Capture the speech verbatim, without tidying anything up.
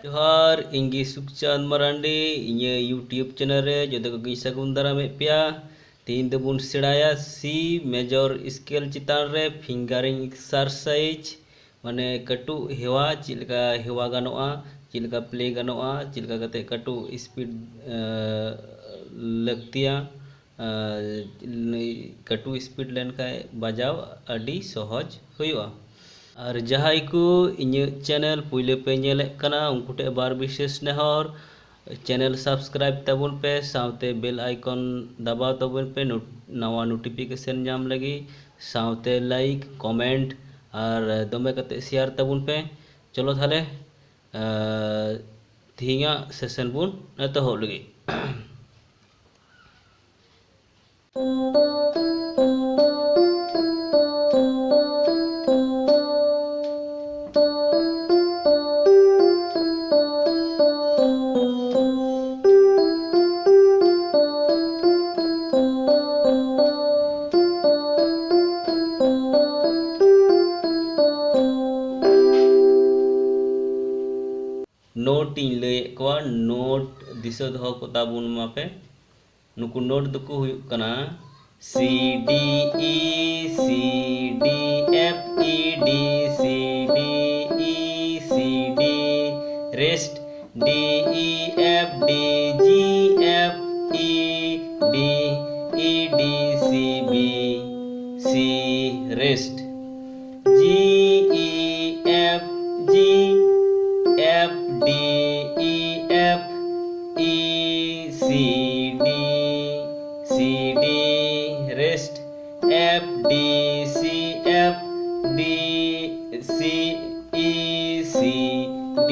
ᱡᱚᱦᱟᱨ, ᱤᱧ ᱜᱮ ᱥᱩᱠᱪᱟᱸᱫ ᱢᱟᱨᱟᱱᱰᱤ᱾ ᱤᱧᱟᱹᱜ YouTube channel ᱨᱮ ᱡᱚᱛᱚ ᱠᱚᱜᱮᱧ ᱥᱟᱹᱜᱩᱱ ᱫᱟᱨᱟᱢᱮᱫ ᱯᱮᱭᱟ᱾ ᱛᱮᱦᱮᱧ ᱫᱚᱵᱚᱱ ᱥᱮᱬᱟᱭᱟ C major scale ᱪᱮᱛᱟᱱ ᱨᱮ fingering exercise, ᱢᱟᱱᱮ ᱠᱟᱹᱴᱩᱵ ᱦᱮᱣᱟ, ᱪᱮᱫ ᱞᱮᱠᱟ ᱦᱮᱣᱟ ᱜᱟᱱᱚᱜᱼᱟ, ᱪᱮᱫ ᱞᱮᱠᱟ play ᱜᱟᱱᱚᱜᱼᱟ, ᱪᱮᱫ ᱞᱮᱠᱟ ᱠᱟᱛᱮ ᱠᱟᱹᱴᱩᱵ speed, ᱮ, ᱞᱟᱹᱠᱛᱤᱭᱟ, ᱮ, ᱠᱟᱹᱴᱩᱵ speed ᱞᱮᱱᱠᱷᱟᱱ ᱵᱟᱡᱟᱣ ᱟᱹᱰᱤ ᱥᱚᱦᱚᱡᱽ ᱦᱩᱭᱩᱜᱼᱟ᱾ ᱟᱨ ᱡᱟᱦᱟᱸᱭ ᱠᱚ ᱤᱧᱟᱹᱜ channel ᱯᱩᱭᱞᱟᱹ ᱯᱮ ᱧᱮᱞᱮᱫ ᱠᱟᱱᱟ, ᱩᱱᱠᱩ ᱴᱷᱮᱱ ᱵᱟᱨ ᱵᱤᱥᱮᱥ ᱱᱮᱦᱚᱨ, channel subscribe ᱛᱟᱵᱚᱱ ᱯᱮ, ᱥᱟᱶᱛᱮ bell icon ᱫᱟᱵᱟᱣ ᱛᱟᱵᱚᱱ ᱯᱮ, ᱱᱳᱴ-, ᱱᱟᱣᱟ notification ᱧᱟᱢ ᱞᱟᱹᱜᱤᱫ, ᱥᱟᱶᱛᱮ like, comment ᱟᱨ ᱫᱚᱢᱮ ᱠᱟᱛᱮ share ᱛᱟᱵᱚᱱ ᱯᱮ᱾ ᱪᱚᱞᱚ ᱛᱟᱦᱞᱮ, ᱟᱨ ᱛᱮᱦᱮᱧᱟᱜ session ᱵᱚᱱ ᱮᱛᱚᱦᱚᱵ ᱞᱟᱹᱜᱤᱫ᱾ Note ᱤᱧ ᱞᱟᱹᱭᱮᱫ ᱠᱚᱣᱟ, note ᱫᱤᱥᱟᱹ ᱫᱚᱦᱚ ᱠᱚ ᱛᱟᱵᱚᱱ ᱢᱟᱯᱮ᱾ ᱱᱩᱠᱩ note ᱫᱚᱠᱚ ᱦᱩᱭᱩᱜ ᱠᱟᱱᱟ C D E, C D F E D, C D E, C D, rest, D E F D, G F E D, E D C B, C, rest. G E F, G, F D E F, E C D, C D, rest, F D C F, D C, E C D,